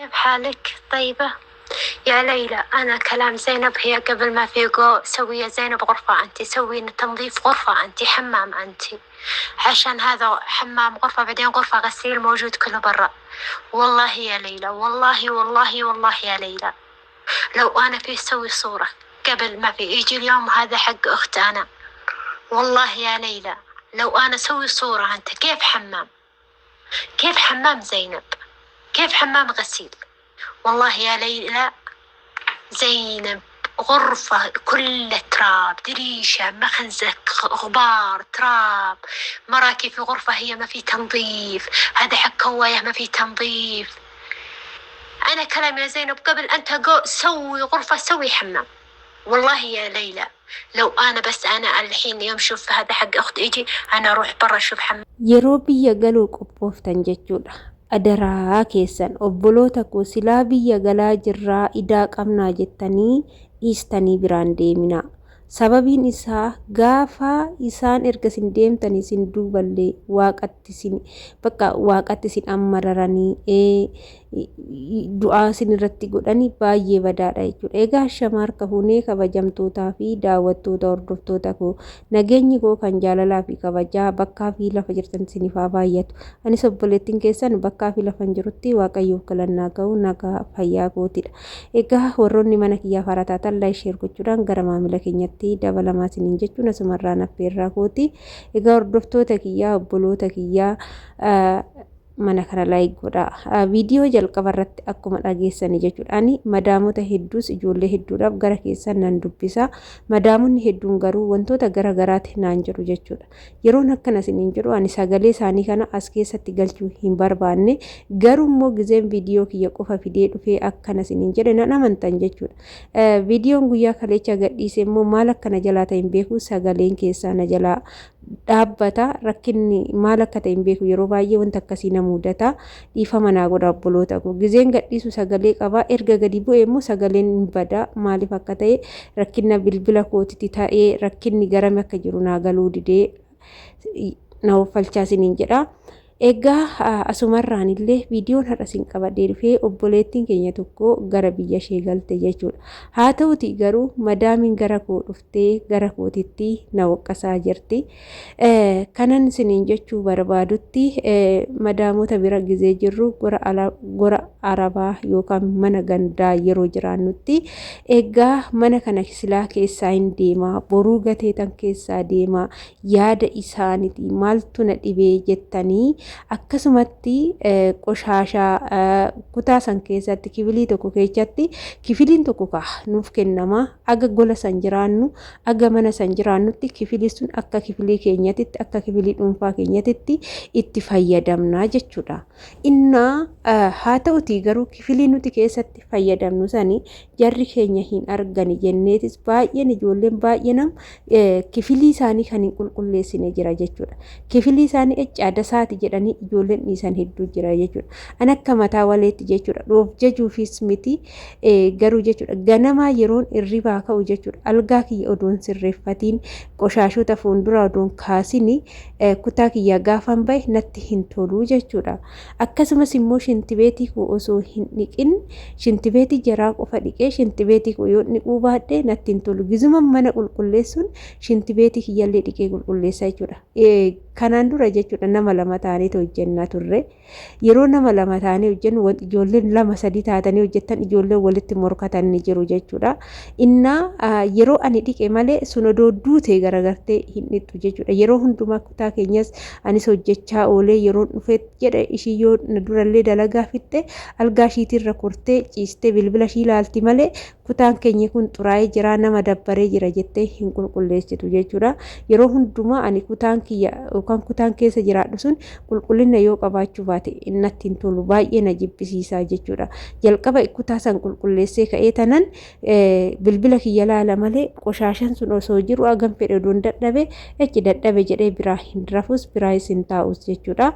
كيف حالك؟ طيبة؟ يا ليلى، أنا كلام زينب هي قبل ما في جو، سوي يا زينب غرفة، أنت سوي تنظيف غرفة، أنت حمام، أنت عشان هذا حمام غرفة، بعدين غرفة غسيل موجود كله برا. والله يا ليلى، والله والله والله يا ليلى، لو أنا في سوي صورة قبل ما في يجي اليوم هذا حق أخت أنا. والله يا ليلى لو أنا سوي صورة، أنت كيف حمام، كيف حمام زينب، كيف حمام غسيل. والله يا ليلى زينب غرفة كلها تراب، دريشة، مخنزة، غبار، تراب، مراكي في غرفة هي ما في تنظيف، هذا حق كواية ما في تنظيف. أنا كلام يا زينب قبل أنت جو سوي غرفة، سوي حمام. والله يا ليلى لو أنا بس أنا الحين يوم شوف هذا حق أخت يجي أنا أروح برا أشوف حمام. Yeroo biyya galuu qophooftan jechuudha. Adaraa keessan obboloota koo, silaa biyya galaa jirraa idaa qabnaa jettanii dhiistanii biraan deeminaa. Sababiin isaa gaafa isaan erga isin deemtanii isin duuballee waaqatti isin bakka waaqatti isin ammararanii du'aa isin irratti godhanii baay'ee badaadha jechuudha. Egaa shama harka fuunee, kabajamtootaa fi daawwattoota hordoftoota koo, nageenyi koo kan jaalalaa fi kabajaa bakkaa fi lafa jirtan isiniif haa baay'atu. Anis obboleettiin keessan bakkaa fi lafa hin jirutti Waaqayyoof galannaa ga'u nagaa fayyaa kootidha. Egaa warroonni mana kiyyaaf haaraa taatan like, share gochuudhaan gara maamila keenyatti dabalamaa isiniin jechuun asumarraan affeerraa kooti. Egaa hordoftoota kiyyaa, obboloota kiyyaa, mana kana like godhaa. Viidiyoo jalqaba irratti akkuma dhageessanii jechuudha. Ani madaamota hedduus ijoollee hedduudhaaf gara keessan nan dubbisa. Madaamonni hedduun garuu wantoota gara garaati naan jedhu jechuudha. Yeroon akkana isiniin jedhu ani sagalee isaanii kana as keessatti galchuu hin barbaanne, garuu immoo gizeen viidiyoo kiyya qofa fidee dhufee akkana isiniin jedhe nan amantan jechuudha. Viidiyoon guyyaa kaleecha gadhiise immoo maal akkana jalaa ta'e hin beeku, sagaleen keessaa na jalaa dhaabbata. Rakkinni maal akka ta'e hin beeku, yeroo baay'ee wanta akkasii na mudata, dhiifama naa godha obboloota koo. Gizeen gadhiisu sagalee qabaa, erga gadi bu'e immoo sagaleen hin bada. Maaliif akka ta'e, rakkinna bilbila kootitti ta'ee rakkinni garame akka jiru naa galuu didee, na uffalchaa isiniin jedha. Egaa asumarraan illee viidiyoon har'a isin qabadhee dhufee obboleettiin keenya tokko gara biyya ishee galte jechuudha. Haa ta'uti garuu madaamiin gara koo dhuftee gara kootitti na waqqasaa jirti. Kanan isiniin jechuu barbaadutti, madaamota bira gizee jirru gora arabaa yookaan mana gandaa yeroo jiraannutti, egaa mana kana silaa keessaa hin deemaa, boruu gateetan keessaa deemaa yaada isaaniiti maaltu na dhibee jettanii akkasumatti qoshaashaa kutaa san keessatti kifilii tokko keessatti kifiliin tokko ka'a nuuf kennama. Aga gola san jiraannu, aga mana san jiraannutti kifilii sun akka kifilii keenyatitti, akka kifilii dhuunfaa keenyatitti itti fayyadamna jechuudha. Innaa haa ta'utii garuu kifilii nuti keessatti fayyadamnu sani jarri keenya hin argani jenneetis baay'een ijoolleen baay'ee nam kifilii isaanii kan hin qulqulleessine jira jechuudha. Kifilii isaanii eccaada isaati jedhanii ijoolleen dhiisan hedduu jira jechuudha. An akka mataa waleetti jechuudha. Dhoof jajuufis miti garuu jechuudha. Ganamaa yeroon irribaa ka'u jechuudha. Algaa kiyya odoon sirreeffatiin, qoshaashota fuuldura odoon kaasini kutaa kiyyaa gaafan bahe natti hin tolu jechuudha. Akkasumas immoo shintibeetii koo osoo hin dhiqin, shintibeetii jaraa qofa dhiqee shintibeetii koo yoo dhiquu baadhee natti hin tolu. Gizuma mana qulqulleessuun shintibeetii kiyyallee dhiqee qulqulleessaa jechuudha. Kanaan dura jechuudha nama lama taanee hojjennaa turre. Yeroo nama lama taanee hojjennu, ijoolleen lama sadii taatanii hojjettan, ijoolleen walitti morkatan ni jiru jechuudha. Innaa yeroo ani dhiqe malee sun odoo duutee garagartee hin dhiqxu jechuudha. Yeroo hundumaa kutaa keenyas anis hojjechaa oolee yeroo dhufee jedhe ishii yoo na durallee dalagaa fixxe algaa ishiitirra kortee ciistee bilbila ishii ilaalti malee kutaan keenya kun xuraa'ee jira, nama dabbaree jira jettee hin qulqulleessitu jechuudha. Yeroo hundumaa ani kutaan kiyya yookaan kutaan keessa jiraadhu sun qulqullina yoo qabaachuu baate natti hin tolu, baay'ee na jibbisiisaa jechuudha. Jalqaba kutaa san qulqulleessee ka'ee tanan bilbila kiyya laala malee qoshaashaan sun osoo jiru hagam fedhe odoon dadhabe echi dadhabe jedhee biraa hin rafus, biraa hin taa'us jechuudha.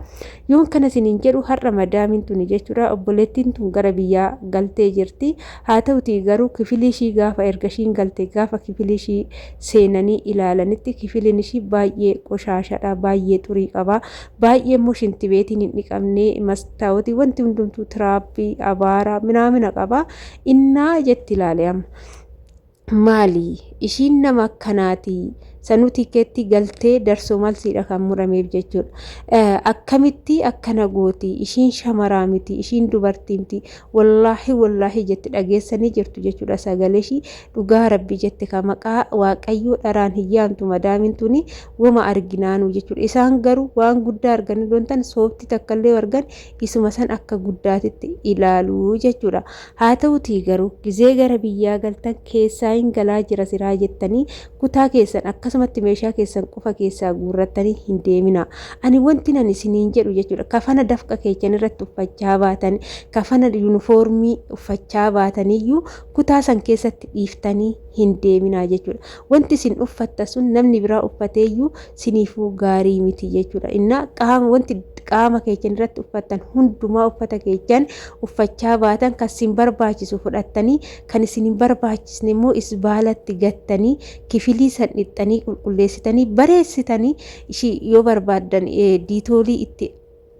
Yoon kana isiniin jedhu har'a madaamiin tuni jechuudha, obboleettiin tun gara biyyaa galtee jirti. Haa ta'utii garuu kifilii ishii gaafa erga ishiin galte gaafa kifilii ishii seenanii ilaalanitti kifiliin ishii baay'ee qoshaashadha, baay'ee Baay'ee xurii qaba. Baay'ee immoo shintibeetiin hin dhiqamne, mastaawotii wanti hundumtuu tiraapii abaaraa minaamina qaba. Innaa jetti ilaale amma. Maali ishiin nama akkanaati? Sanuu tikeetti galtee darsoo malsiidha kan murameef jechuudha. Akkamitti akkana gooti? Ishiin shamaraa miti, ishiin dubartii miti. Wallaahi wallaahi jette, dhageessanii jirtu jechuudha sagalee ishii. Dhugaa rabbi jette, ka maqaa waaqayyoo dharaan hin yaamtu madaamiin tuni wama arginaanuu jechuudha. Isaan garuu waan guddaa arganii doontan sooftii takkallee argan isuma san akka guddaatitti ilaaluu jechuudha. Haa ta'utii garuu gizee gara biyyaa galtan keessaa hin galaa jira siraa jettanii kutaa keessan akkasumatti meeshaa keessan qofa keessaa guurrattanii hin deemina. Ani wanti nan isiniin jedhu jechuudha, kafana dafqa keessan irratti uffachaa baatan, kafana yuunifoormii uffachaa baataniyyuu kutaa san keessatti dhiiftanii hin deeminaa jechuudha. Wanti isin uffatta sun namni biraa uffateeyyuu siniifuu gaarii miti jechuudha. Innaa qaama wanti qaama keessan irratti uffattan hundumaa uffata keessan uffachaa baatan kan isin barbaachisu fudhattanii, kan isin hin barbaachisne immoo isbaalatti gattanii, kifilii san dhixxanii, qulqulleessitanii, bareessitanii, ishii yoo barbaaddan diitoolii itti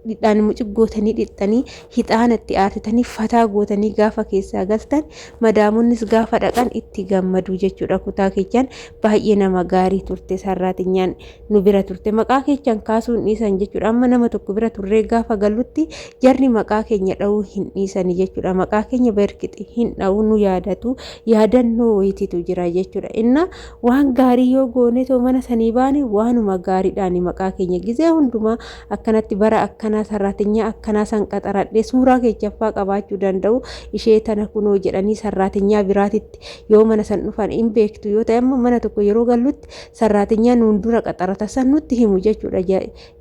dhidhaan muciggootanii dhixxanii, hixaana itti aarsitanii, fataa gootanii gaafa keessaa galtan madaamonnis gaafa dhaqan itti gammadu jechuudha. Kutaa keechaan baay'ee nama gaarii turte, sarraatinyaan nu bira turte, maqaa keechaan kaasuu hin dhiisan jechuudha. Amma nama tokko bira turree gaafa gallutti jarri maqaa keenya dha'uu hin dhiisani jechuudha. Maqaa keenya berkixi hin dha'u, nu yaadatu, yaadannoo wayitiitu jira jechuudha. Inna waan gaarii yoo goone too mana sanii baane waanuma gaariidhaan maqaa keenya gizee hundumaa akkanatti bara akkanaa sarraatinyaa akkanaa san qaxaradhee suuraa keechaffaa qabaachuu danda'u, ishee tana kunoo jedhanii sarraatinyaa biraatitti yoo mana san dhufan hin beektu yoo ta'e, amma mana tokko yeroo gallutti sarraatinyaa nuun dura qaxarata san nutti himu jechuudha.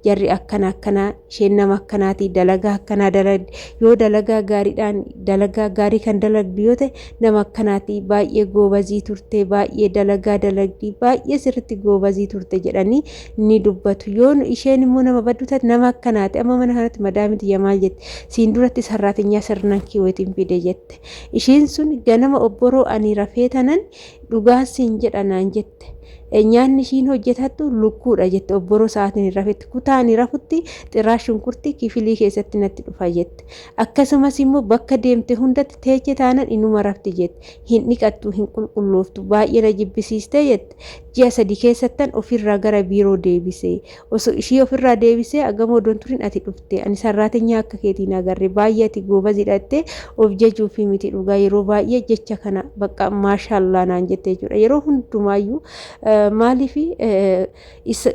Jarri akkana akkanaa, isheen nama akkanaatii, dalagaa akkanaa dalagdi, yoo dalagaa gaariidhaan dalagaa gaarii kan dalagdu yoo ta'e, nama akkanaatii, baay'ee goobazii turte, baay'ee dalagaa dalagdi, baay'ee sirriitti goobazii turte jedhanii ni dubbatu. Yoo isheen immoo nama baddu taate, nama akkanaati, amma mana kanatti madaamiti maal jette, siin duratti sarraatinyaa sirnan kiweetiin fide jette, isheen sun ganama obboroo ani rafee tanan dhugaa siin jedha naan jette, nyaanni ishiin hojjetattu lukkuudha jette. Obboroo sa'aatiin hin rafetti kutaa ani rafutti xiraa shunkurtii kifilii keessatti natti dhufa jette. Akkasumas immoo bakka deemte hundatti teeche taanan inuma rafti jette, hin dhiqattu, hin qulqullooftu, baay'ee na jibbisiiste jette. Ji'a 3 keessattan ofirraa gara biiroo deebise, osoo ishii ofirraa deebisee agamoo odoon turin ati dhufte, ani sarraatinyaa akka keetiin agarre, baay'ee ati goobazidha jettee of jajuufi miti, dhugaa yeroo baay'ee jecha kana bakka maashaallaa naan jette jechuudha. Yeroo hundumaayyuu maaliif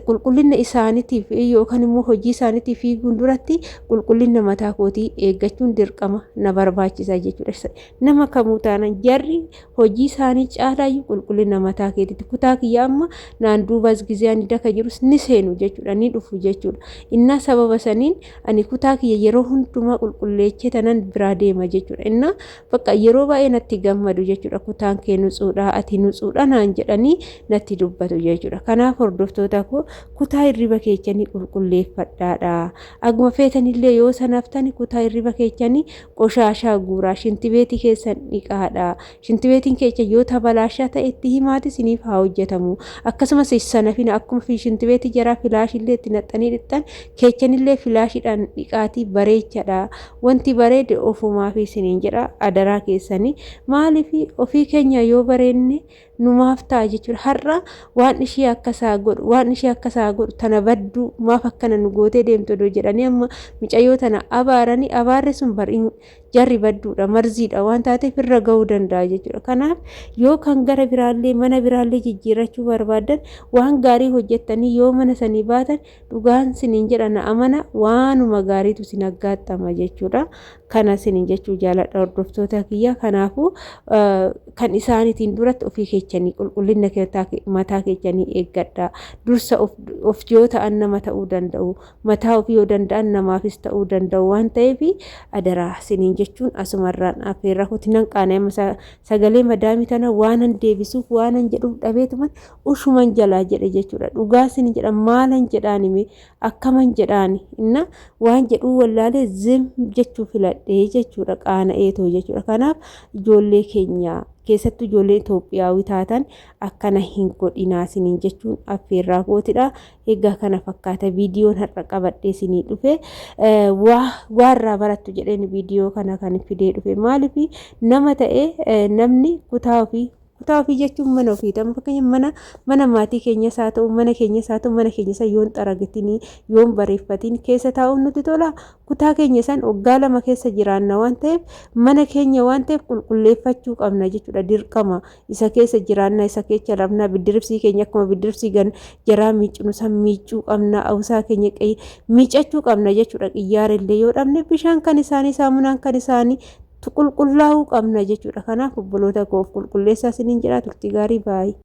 qulqullina isaaniitiif yookaan immoo hojii isaaniitiif fiiguun duratti qulqullina mataa kootii eeggachuun dirqama na barbaachisa jechuudha. Nama kamuu taanaan jarri hojii isaanii caalaayyuu qulqullina mataa keetiiti. Kutaa kiyya amma naan duubas gizee ani daka jirus ni seenu jechuudha, ni dhufu jechuudha. Innaa sababa saniin ani kutaa kiyya yeroo hundumaa qulqulleechee tanan biraa deema jechuudha. Innaa bakka yeroo baay'ee natti gammadu jechuudha. Kutaan kee nutsuudha, ati nutsuudha naan jedhanii natti dubbatu jechuudha. Kanaaf hordoftoota koo, kutaa hirriba keechanii qulqulleeffadhaadha. Aguma feetanillee yoo sanaftani kutaa hirriba keechanii qoshaashaa guuraa, shintibeetii keessan dhiqaadha. Shintibeetiin keessa yoo tabalaashaa ta'e itti himaati isiniif haa hojjetamu. Akkasumas sanafina akkuma shintibeetii jaraa filaashillee itti naxxanii dhixxan, keechanillee filaashiidhaan dhiqaatii bareechadha. Wanti bareede ofumaaf isiniin jedha, adaraa keessanii. Maaliif ofii keenya yoo bareenne numaaf ta'a jechuudha. Har'a waan ishee akkasaa godhu, waan ishee akkasaa godhu tana badduu maaf akkana nu gootee deemtu odoo jedhanii amma micayyoo tana abaaranii, abaarri sun bar jarri badduudha, marziidha waan taateef irra ga'uu danda'a jechuudha. Kanaaf yoo kan gara biraallee mana biraallee jijjiirrachuu barbaaddan, waan gaarii hojjettanii yoo mana sanii baatan, dhugaan siniin jedha, na amana, waanuma gaariitu sin aggaaxxama jechuudha. Kana siniin jechuu jaaladha, hordoftoota kiyya. Kanaafuu kan isaaniitiin duratti ofii keechanii qulqullina mataa keechanii eeggadha. Dursa of yoo ta'an nama ta'uu danda'u. Mataa ofii yoo danda'an namaafis ta'uu danda'u waan ta'eef, adaraa siniin jechuun asumarraan affeerraa kooti nan qaana. Amma sagalee madaamii tana waanan deebisuuf waanan jedhuuf dhabeetuman ushuman jalaa jedhe jechuudha. Dhugaa sin jedha, maalan jedhaan hime, akkaman jedhaan, inna waan jedhuu wallaalee zim jechuu filadhee jechuudha, qaana'eetoo jechuudha. Kanaaf ijoollee keenya Keessattuu ijoollee Itoophiyaawii taatan akkana hin godhinaa isiniin jechuun affeerraa kootidha. Egaa kana fakkaata viidiyoon har'a qabadhee isinii dhufe. Waa irraa barattu jedheen viidiyoo kana kan fidee dhufe. Maaliif nama ta'ee namni kutaa ofii kutaa ofii jechuun mana ofii ta'u, fakkeenya mana maatii keenyas haa ta'u, mana keenyas haa ta'u, mana keenya san yoon xaragatinii yoon bareeffatiin keessa taa'uun nutti tola. Kutaa keenya san waggaa 2 keessa jiraanna waan ta'eef, mana keenya waan ta'eef qulqulleeffachuu qabna jechuudha. Dirqama isa keessa jiraanna, isa keessa rafna. Biddiribsii keenya akkuma biddiribsii gan jaraa miiccinu san miiccuu qabna, awusaa keenya miiccachuu qabna jechuudha. Qiyyaara illee yoo dhabne bishaan kan isaanii, saamunaan kan isaanii qulqullaa'uu qabna jechuudha. Kanaaf obboloota koo, of qulqulleessaa isiniin jedha. Turtii gaarii, baay'ee.